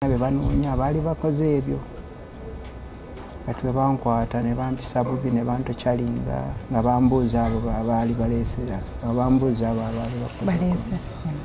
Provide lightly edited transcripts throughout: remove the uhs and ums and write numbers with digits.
Be banoonya abaali bakoze ebyo. Kati bwe bankwata ne bampisa bubi ne bantokyalinga nga bambuuza abo abaali baleese, nga bambuuza abo abaali bakoze essimu.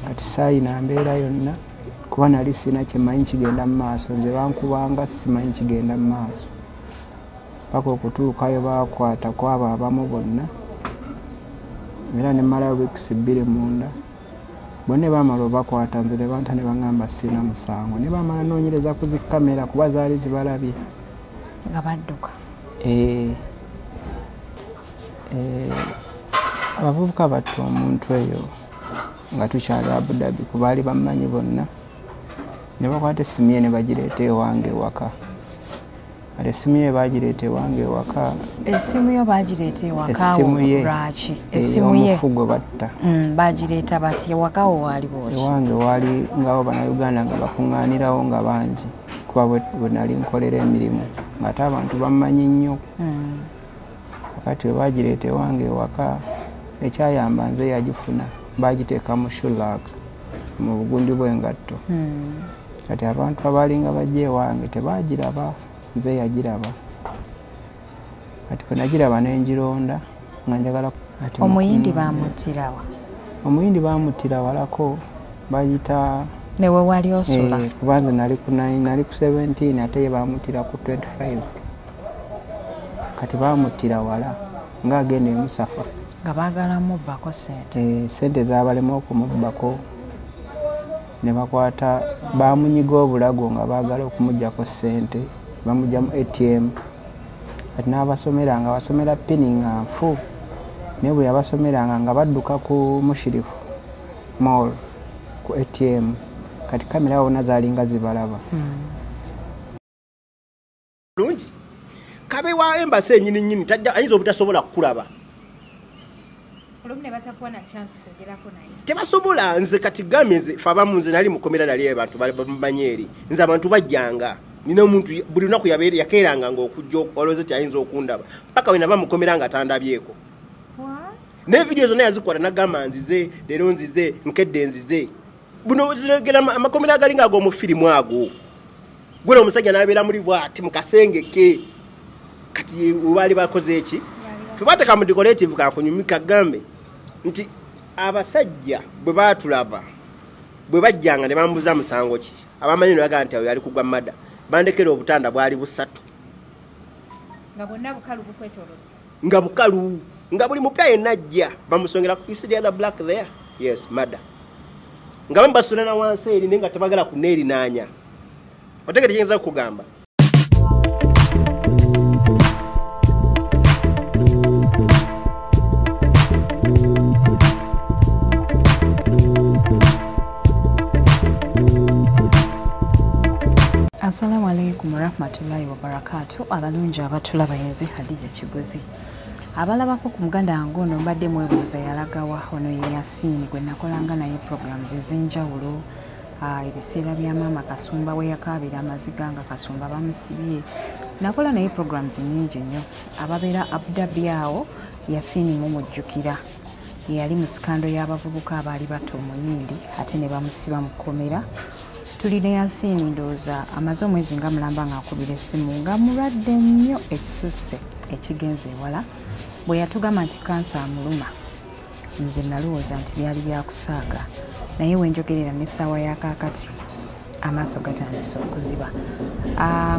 Kati saayina mbeera yonna kuba nali sina kyemmanyi kigenda mu maaso, nze bankubanga simanyi kigenda mu maaso paka okutuukayo baakwata ku abo abamu bonna, era ne mmalayo wiikisi 2 munda. Bonna baamala obakwata nze ne banta ne baŋŋamba sirina musango, ne baamala noonyereza ku zi kamera kuba zaali zibalabye nga badduka. Abavubuka batta omuntu eyo nga tukyali Abu Dhabi, ku baali bammanyi bonna, ne bakwata essimu ye ne bagireeta ewange ewaka. Ate essimu ye baagireeta ewange ewaka. Essimu yo baagireeta ewaka lwaki? Essimu ye omufu gwe batta. Baagireeta bati ewaka wo waali bw'oti? Ewange waali ng'abo Bannayuganda nga bakuŋŋaanirawo nga bangi, kuba bwe nali nkolera emirimu ng'ate abantu bammanyi nnyo. Kati bwe baagireeta ewange ewaka, ekyayamba nze yagifuna, baagiteeka mu shoe-rack mu bugundi bw'engatto. Kati abantu abaalinga bajja ewange tebaagiraba, nze yagiraba. Kati bwe nagiraba ne ngironda nga njagala. Omuyindi baamuttirawa? Omuyindi baamuttira walako, bayita ne we wali osula. Kuba nze nali ku 17 ate ye baamuttira ku 25. Kati baamuttira wala ng'agenda e Musafa. Nga baagala mubbako ssente. Ssente zaabalema okumubbako ne bakwata, baamunyiga obulago nga baagala okumuggyako ssente, bamuggya mu ATM. Kati n'abasomeranga, basomera pini nga nfu, naye bwe yabasomeranga nga badduka ku Mushirifu Mall ku ATM. Kati kamera wonna zaalinga zibalaba. Bulungi kabe wa embassy ennyini nnyini tajja ayinza obutasobola kukulaba. Tebasobola. Nze kati gambye nze fe abamu nze nali mukomera, nali abantu bamanyi eri nze abantu bajjanga, nina omuntu buli lunaku yakeeranga ng'okujja olowooza ti ayinza okundaba paka we nava mukomera nga tandabyeko. Naye vidiyo zonna yazikwata nagamba nzize leero, nzize nkedde, nzize buno zirogera amakomera agalinga ag'omu firimu ago. Gwera omusajja n'abeera muli bw'ati mu kasenge ke. Kati webaali bakoze eki, fe bateeka mu decorative kankunyumika gambe nti abasajja bwe baatulaba bwe bajjanga ne bambuza musango ki, abamanyi ne bagamba nti awo yali kugwa mada, bandekera obutanda bwali busatu nga bwonna bukalu bukwetoolodde, nga bukalu, nga buli mupya yenna ajja bamusongera. You see the other black there? Yes, mada. Nga bamu basula na wansi eri naye nga tebagala kuneerinaanya. Otegere kiyinza kukugamba. Assalamu alaikum warahmatullahi wabarakatuh. Abalungi abatulaba, yenze Hadija Kigozi. Abalabako ku muganda wange ono mbadde mwebuuza yalagawa. Ono ye Yasini gwe nakolanga naye programs ez'enjawulo. Ebiseera bya maama Kasumba we yakaabira amaziga nga Kasumba bamusibye, nakola naye programs nnyingi nnyo. Ababeera Abu Dhabi awo Yasini mumujjukira, yali mu sikando y'abavubuka abaali batta omuyindi ate ne bamusiba mu kkomera. Tuli ne Yasini, ndowooza amaze omwezi nga mulamba ng'akubira essimu nga mulwadde nnyo ekisusse ekigenze ewala. Bwe yatugamba nti kansa amuluma, nze nalowooza nti byali byakusaaga, naye wenjogerera n'essaawa ya kaakati amaaso gatandise okuziba.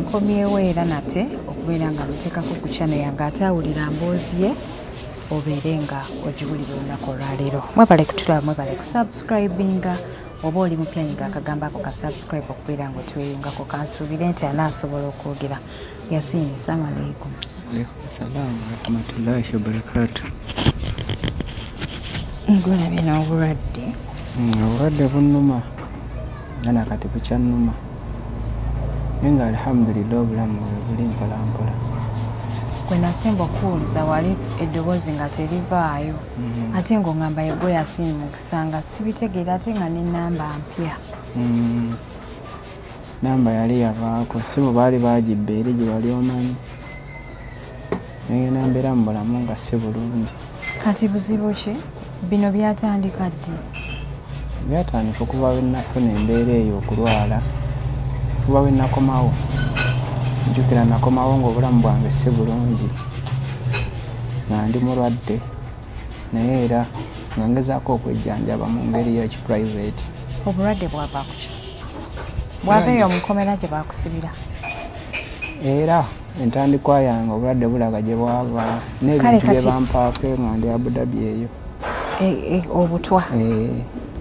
Nkomyewo era nate okubeera nga muteekako ku channel yange ate awulira mboozi ye obeere nga ogiwulira olunaku olwaleero. Mwebale kutulaba, mwebale kusubscribinga. Oba oli mupya nyiga akagamba ako ka subscribe okubeera nga otweyungako. Kansuubire nti anaasobola okwogera. Yasini, assalamu alaikum. Alaikum salaam warahmatullahi wabarakatuh. Ngulabye n'obulwadde. Obulwadde bunnuma nga nakati bukyannuma, naye nga alhamdulillah obulamu bwe buli mpola mpola. Gwe nasemba okuwuliza wali eddoboozi nga terivaayo, ate ng'oŋŋamba yegwe Yasini Mukisa, nga sibitegeera ate nga n'ennamba mpya. Namba yali yavaako, simu baali bagibba eri gye wali omanyi. Nengenda mbeera mu bulamu nga si bulungi. Kati buzibu ki? Bino byatandika ddi? Byatandika okuva lwe nafuna embeera eyo okulwala. Kuba bwe nakomawo, njjukira nakomawo ng'obulamu bwange si bulungi, nga ndi mulwadde, naye era nga ngezaako okwejjanjaba mu ngeri ya kiprivate. Obulwadde bwava ku ki? Bwava eyo mukomera gye bakusibira? Era entandikwa yange obulwadde bulaga gye bwava n'ebintu bye bampaako nga ndi Abu Dhabi eyo. Obutwa.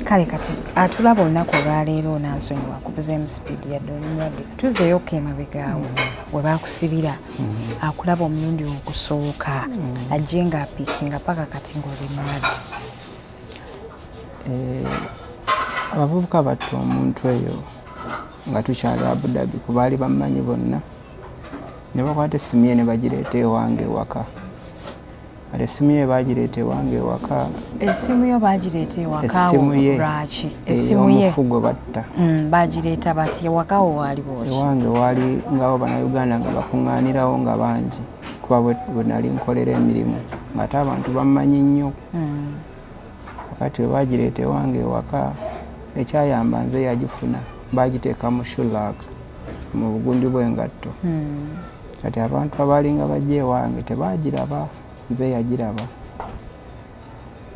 Kale kati atulaba olunaku olwaleero onansonyiwa kuvuzeemu sipiidi yadde oli mulwadde, tuzeeyoko emabegaawo we bakusibira, akulaba omulundi ogusooka ajje ng'apiikinga paka kati ng'oli mulwadde. Abavubuka batta omuntu eyo nga tukyali Abu Dhabi, ku baali bammanyi bonna, ne bakwata essimu ye ne bagireeta ewange ewaka. Ate essimu ye bagireeta ewange ewaka. Essimu yo bagireeta ewaka lwaki? Essimu ye omufu gwe batta. Bagireeta bati ewaka wo waali bw'oti? Ewange waali ng'abo Bannayuganda nga bakuŋŋaanirawo nga bangi, kuba bwe nali nkolera emirimu ng'ate abantu bammanyi nnyo. Kati bwe bagireeta ewange ewaka, ekyayamba nze yagifuna, bagiteeka mu shoe mu bugundi bw'engatto. Kati abantu abaalinga bajja ewange tebaagiraba, nze yagiraba.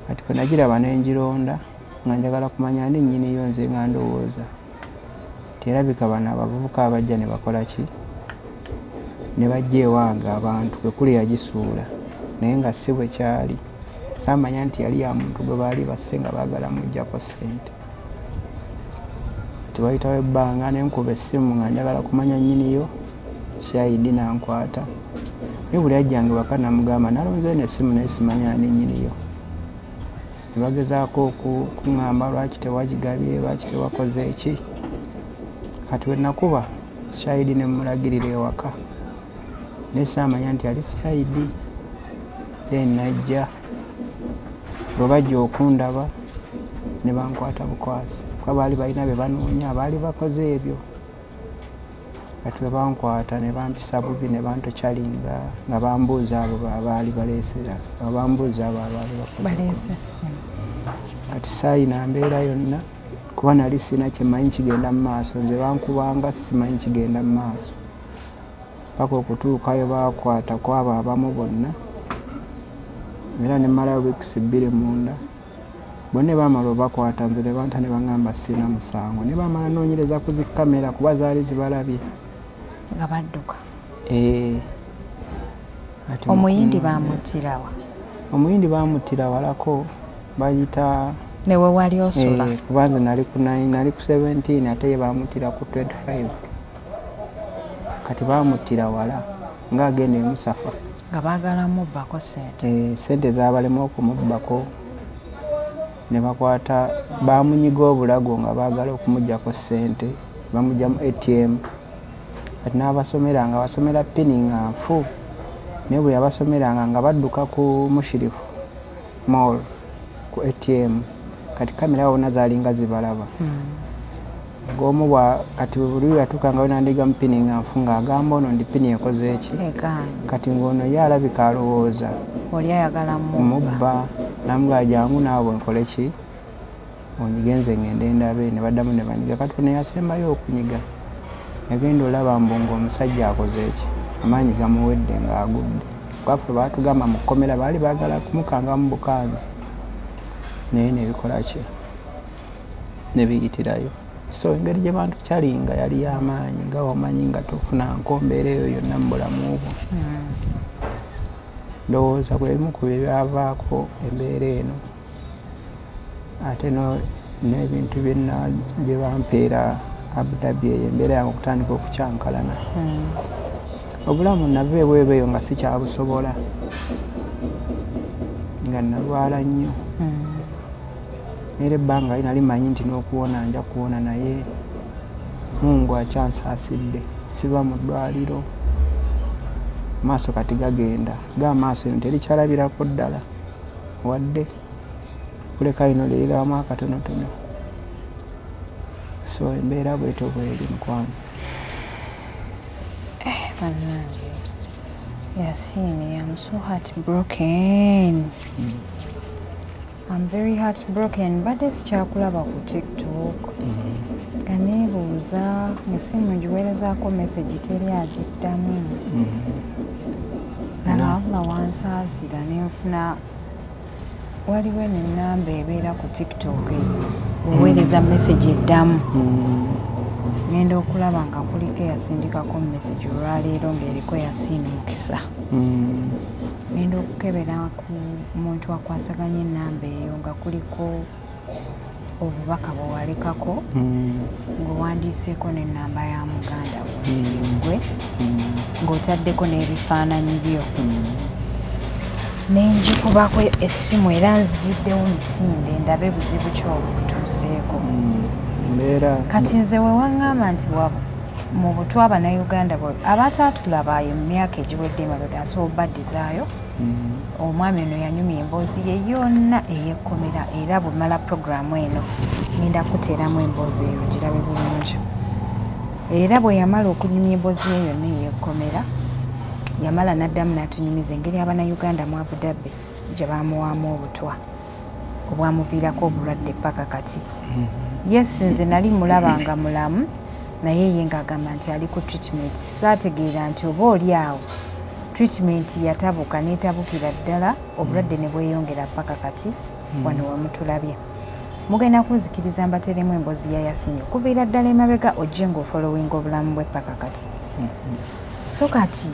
Kati bwe nagiraba ne ngironda nga njagala kumanya ani nnyini yo, nze nga ndowooza terabika bano abavubuka abajja ne bakola ki, ne bajja ewange abantu kwe kuli yagisuula, naye nga si bwe kyali. Saamanya nti yali ya muntu gwe baali basse nga baagala muggyako ssente. Tiwayitawo ebbanga ne nkuba essimu nga njagala kumanya nnyini yo, CID n'ankwata. Naye buli ajjanga ewaka namugamba nalonze eno essimu naye simanya ani nnyini yo. Ne bagezaako okuŋŋamba lwaki tewagigabye, lwaki tewakoze eki. Kati bwe nakuba CID ne mmulagirira ewaka, naye saamanya nti yali CID. Then najja, bwe bajja okundaba ne bankwata bukwasi, kuba baali balina be banoonya abaali bakoze ebyo. Kati bwe bankwata ne bampisa bubi ne bantokyalinga nga bambuuza abo abaali baleesera, nga bambuuza abo abaali bakoze. Kati saayina mbeera yonna kuba nali sina kyemmanyi kigenda mu maaso, nze bankubanga simanyi kigenda mu maaso paka okutuukayo baakwata ku abo abamu bonna, era ne mmalayo wiikisi 2 munda. Bonna baamala obakwata nze ne banta ne baŋŋamba sirina musango, ne baamala noonyereza ku zi kamera kuba zaali zibalabye nga badduka. Omuyindi baamuttirawa? Omuyindi baamuttira walako, bayita ne we wali osula. Kuba nze nali ku 9, nali ku 17, ate ye baamuttira ku 25. Kati baamuttira wala ng'agenda e Musafa, nga baagala mubbako ssente. Ssente zaabalema okumubbako, ne bakwata baamunyiga obulago nga baagala okumuggyako ssente, bamuggya mu ATM. Kati n'abasomera nga basomera pini nga nfu, naye bwe yabasomeranga nga badduka ku Mushirifu Mall ku ATM. Kati kamera wonna zaalinga zibalaba. Ng'omu kati buli yatuukanga we nandiga mu pini nga nfu ng'agamba ono ndi pini ekoze eki. Kati ng'ono ye alabika alowooza oli ayagala mubba, namugamba jangu naawe nkole ki, onyigenze ngende ndabe. Ne baddamu ne banyiga. Kati ono yasembayo okunyiga, yagenda olaba mbu ng'omusajja akoze eki, amaanyi gamuwedde ng'agudde. Kwaffe baatugamba mu kkomera baali baagala kumukanga mu bukanzi, naye nebikola ki, ne biyitirayo. So engeri gye bantu kyalinga yali y'amaanyi, nga omanyi nga tofuna nkombeera eyo yonna mu bulamu bwo. Ndowooza bwe bimu ku bye byavaako embeera eno, ate n'ebintu bye bampeera Abu Dhabi eyo, embeera yange okutandika okukyankalana. Obulamu nava ebweru eyo nga sikyabusobola, nga nalwala nnyo. Era ebbanga li nali mmanyi nti n'okuwona nja kuwona, naye Mungu akyansaasidde, siba mu ddwaliro. Maaso kati gagenda, ga maaso eno terikyalabirako ddala wadde kuleka lino liriramu akatonotono. So embeera bwetyo bweri, mukwano. Bannange, Yasini, I'm so heartbroken. I'm very heartbroken. Mbadde sikyakulaba ku TikTok. Nga neebuuza, essimu ngiweerezaako message teri agiddamu. Laba Allah wansaasira ne nfuna waliwo eno ennamba ebeera ku TikTok bw'oweereza message eddamu. Ngenda okulaba nga kuliko eyasindikako message olwaleero ng'eriko Yasin Mukisa. Ngenda okukebera ku muntu akwasaganya ennamba eyo nga kuliko obubaka bwe walekako ng'owandiiseeko n'ennamba ya muganda wo nti ggwe ng'otaddeko n'ebifaananyi byo. Ne ngikubako essimu era nzijiddewo misinde ndabe buzibu ki obukutuuseeko. Kati nze we waŋŋamba nti mu butwa Bannayuganda abataatulabayo mu myaka egiwedde emabega nsobola obaddizaayo. Omwami ono yanyumya emboozi ye yonna ey'ekkomera era bwemala puroguraamu eno ngenda kuteeramu emboozi eyo girabe bulungi. Era bwe yamala okunyumya emboozi ye yonna ey'ekkomera yamala n'addamu n'atunyumiza engeri Abannayuganda mu Abu Dhabi gye baamuwaamu obutwa obwamuviirako obulwadde paka kati. Yes, nze nali mulaba nga mulamu naye ye ng'agamba nti ali ku treatment. Saategeera nti oba oli awo treatment yatabuka n'etabukira ddala obulwadde ne bweyongera paka kati wano wemutulabye. Mugenda kunzikiriza mbateremu emboozi ya Yasin okuviira ddala emabega ojje ng'ofollowinga obulamu bwe paka kati. So kati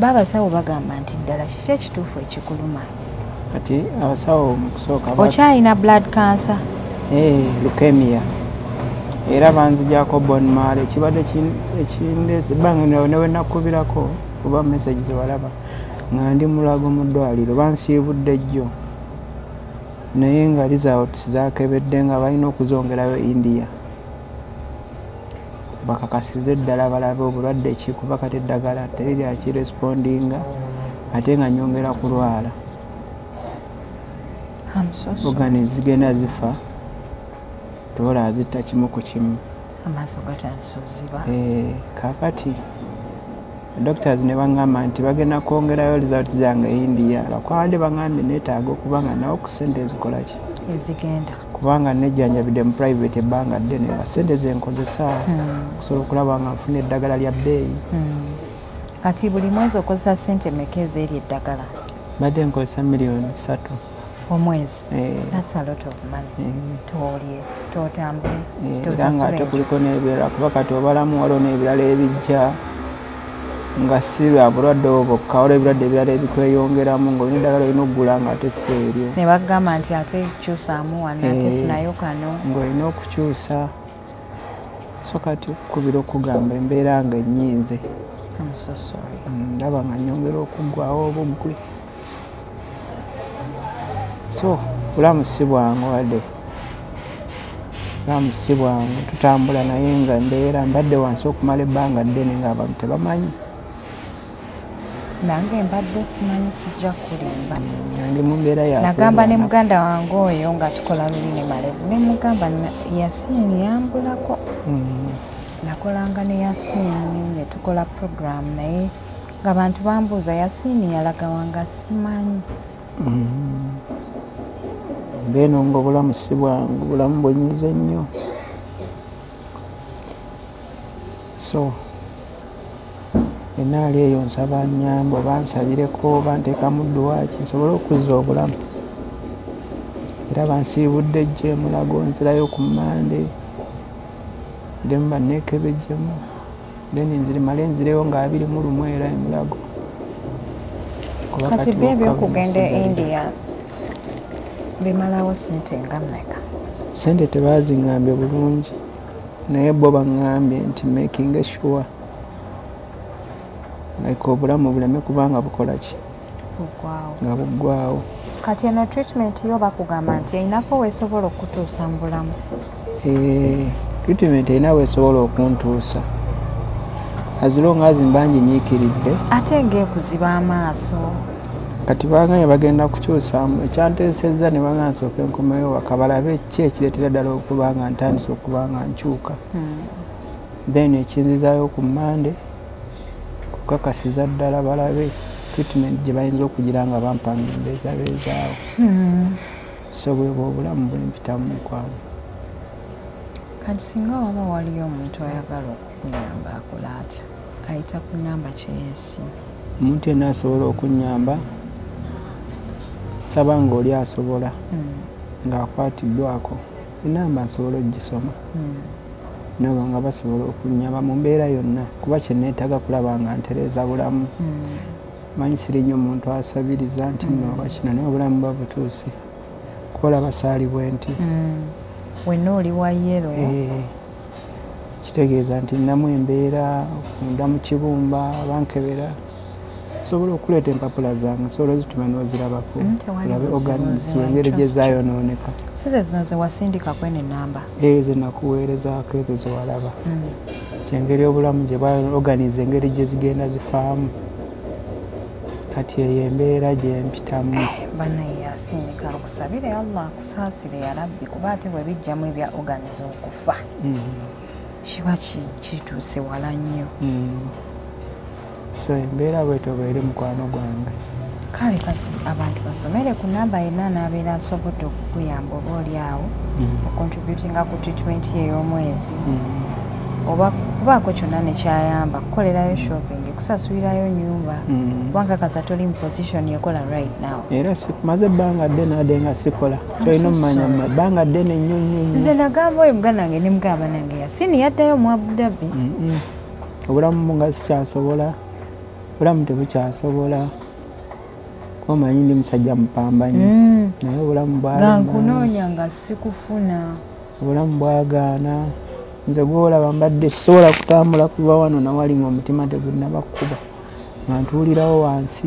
babasawo bagamba nti ddala kiki ekituufu ekikuluma? Kati abasawo mu kusooka okyalina blood cancer? Leukemia. Era banzigyako bone marrow ekibadde ekindeese ebbanga ne we nakubirako oba message ze walaba nga ndi Mulago mu ddwaliro bansiibudde jjo naye nga results zaakebedde nga balina okuzongerayo India bakakasize eddala balabe obulwadde ki kuba kati eddagala teri lyakirespondinga ate nga nyongera kulwala. Organs zigenda zifa tobola azitta kimu ku kimu. Amaaso gatandise oziba. Kaakati doctors ne baŋŋamba nti bagenda kwongerayo results zange e India lwakwabadde baŋŋambye neetaaga okuba nga nawo ku ssente ezikola ki ezigenda kubanga nejjanjabidde mu private ebbanga ddene nga ssente ze nkozesa okusobola okulaba nga nfuna eddagala lya bbeeyi. Kati buli mwezi okozesa ssente mmeka ezeeri eddagala? Mbadde nkozesa miliyoni 3 omwezi. That's a lot of money. Toolye, tootambule, era nga ate kuliko n'ebirala kuba kati obalamu waliwo n'ebirala ebijja nga si lwa bulwadde obwo bwokka waliwo ebirwadde ebirala ebikweyongeramu ng'olina eddagala olina okugula nga ate si eryo. Ne bagamba nti ate kyusaamu wano ate funayo kano. Ng'olina okukyusa. So kati okukubira okugamba embeera nga ennyinze. I'm so sorry. Ndaba nga nnyongera okuggwawo obuggwi. So bulamu si bwangu wadde. Bulamu si bwangu tutambula naye nga embeera mbadde wansi okumala ebbanga ddene ng'abantu tebamanyi. Nange mbadde simanyi sijja kulimba. Nange mu mbeera ya nagamba ne muganda wange oyo nga tukola luli ne Malevu ne mugamba Yasin yambulako. Nakolanga ne Yasin ne tukola program naye ng'abantu bambuuza Yasin yalaga wanga simanyi. Mbeeno ng'obulamu si bwangu, bulamu bunyize nnyo. So enaali eyo nsaba nnyambe oba nsabireko oba nteekamu dduwa ki nsobole okuzza obulamu. Era bansiibudde jjo e Mulago nzirayo ku Mmande ddemu banneekebejjemu then nzirimale nzireyo nga 21 era e Mulago. Kati byo ebyokugenda e India bimalawo ssente nga mmeka? Ssente tebaziŋŋambye bulungi naye bo baŋŋambye nti making sure like obulamu buleme kubanga bukola ki? Nga buggwawo. Kati eno treatment yo bakugamba nti erinako weesobola okutuusa mu bulamu? Treatment erina weesobola okuntuusa as long as mba nginyiikiridde. Ate ng'ekuziba amaaso. Kati bagambye bagenda kukyusaamu ekyanteesezza ne bagamba nsooke nkomeyo waka balabe ki ekireetera ddala okuba nga ntandise okuba nga nkyuka. Then ekinzizaayo ku Mmande kukakasiza ddala balabe treatment gye bayinza okugira nga bampanga embeezabeezaawo. So bwebwe obulamu bwempitamu mukwano. Kati singa waba waliyo omuntu ayagala okukuyamba akola atya? Ayita ku namba kyeyesimu? Omuntu yenna asobola okunyamba, saba nga oli asobola ng'akwatiddwako enamba nsobola ogisoma nabo nga basobola okunyamba mu mbeera yonna, kuba kye neetaaga kulaba nga ntereeza bulamu. Manyi siri nnyo omuntu asabiriza nti nno oba kino, naye obulamu buba butuuse kukola basaali bwe nti wenna oli wa yero. Kitegeeza nti nnamu embeera munda mu kibumba bankebera, nsobola okuleeta empapula zange, nsobola ozituma n'ozirabako olabe organs engeri gye zaayonooneka. Size zino ze wasindika kwene enamba? Ze nakuweerezaako ezo ze walaba. Kyengeri obulamu gye organs engeri gye zigenda zifaamu. Kati eyo embeera gye mpitamu. Bannaye Yasini kankusabire Allah akusaasire ya Rabbi, kuba ate bwe bijjamu ebya organs okufa kiba kituuse wala nnyo. So embeera bwetyo bweri mukwano gwange. Kale kati abantu basomere ku namba yenna n'abeera asobodde okukuyamba oba oli awo okontributinga ku treatment ey'omwezi oba kubaako kyonna nekyayamba, kukolerayo shopping, kusasulirayo nyumba, kubanga kasa toli mu position ekola right now. Era maze ebbanga ddene adde nga sikola, kyolina omumanya ebbanga ddene nnyo nnyo nnyo. Nze nagamba oyo muganda wange ne mugamba nange Yasini yaddayo mu Abu Dhabi. Obulamu nga sikyasobola, obulamu tebukyasobola, kuba omanyi ndi musajja mupambanyi, naye obulamu nga nkunoonya nga sikufuna, obulamu bwagaana. Nze gwolaba mbadde sisobola kutambula kuva wano nawali ng'omutima tegunnaba kukuba, nga ntuulirawo wansi,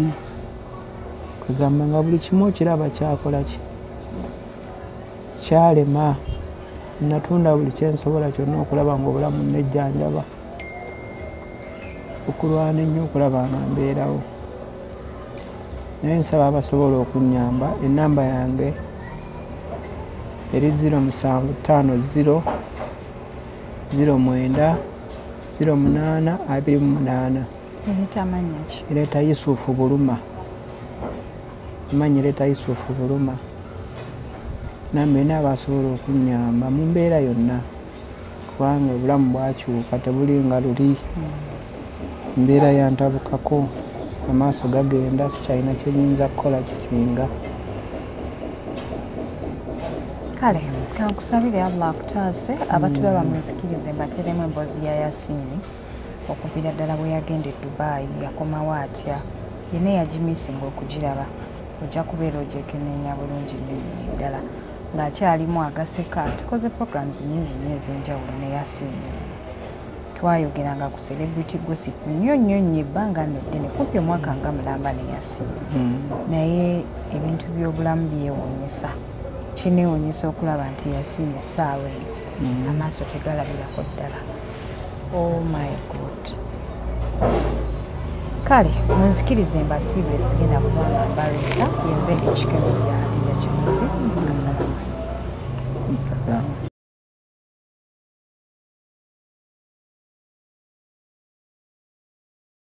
kugamba nga buli kimu okiraba kyakola ki kyalema. Natunda buli kyensobola kyonna okulaba ng'obulamu nejjanjaba, okulwana ennyo okulaba nga mbeerawo. Naye nsaba abasobola okunnyamba, enamba yange eri 0750 09 08 28. Ereeta amannya ki? Ereeta Yusufu Buluma. Amannya ereeta Yusufu Buluma. Namba ena abasobola okunnyamba mu mbeera yonna, kubanga obulamu bwakyuka tebuli nga luli. Embeera yantabukako, amaaso gagenda, sikyalina kye nnyinza kukola kisinga. Kale kankusabire Allah akutaase. Abatulaba mwezikirize mbateremu emboozi ya Yasini okuviira ddala bwe yagenda e Dubai, yakomawo atya, yenna yagimisinga okugiraba, ojja kubeera ogyekenneenya bulungi nnyo nnyini ddala ng'akyalimu agaseka. Tukoze programs nnyingi nnyo ez'enjawulo ne Yasini, twayogeranga ku celebrity gossip nnyo nnyo nnyo ebbanga nno ddene, kumpi omwaka nga mulamba ne Yasini, naye ebintu by'obulamu byewuunyisa. Kineewuunyisa okulaba nti Yasini essaawa eno amaaso tegalabirako ddala. Oh my God. Kale munzikirize mbasiibule, sigenda kubanga mbalwisa. Yenze ekikemo bya Hadija Kigozi. Asalamu.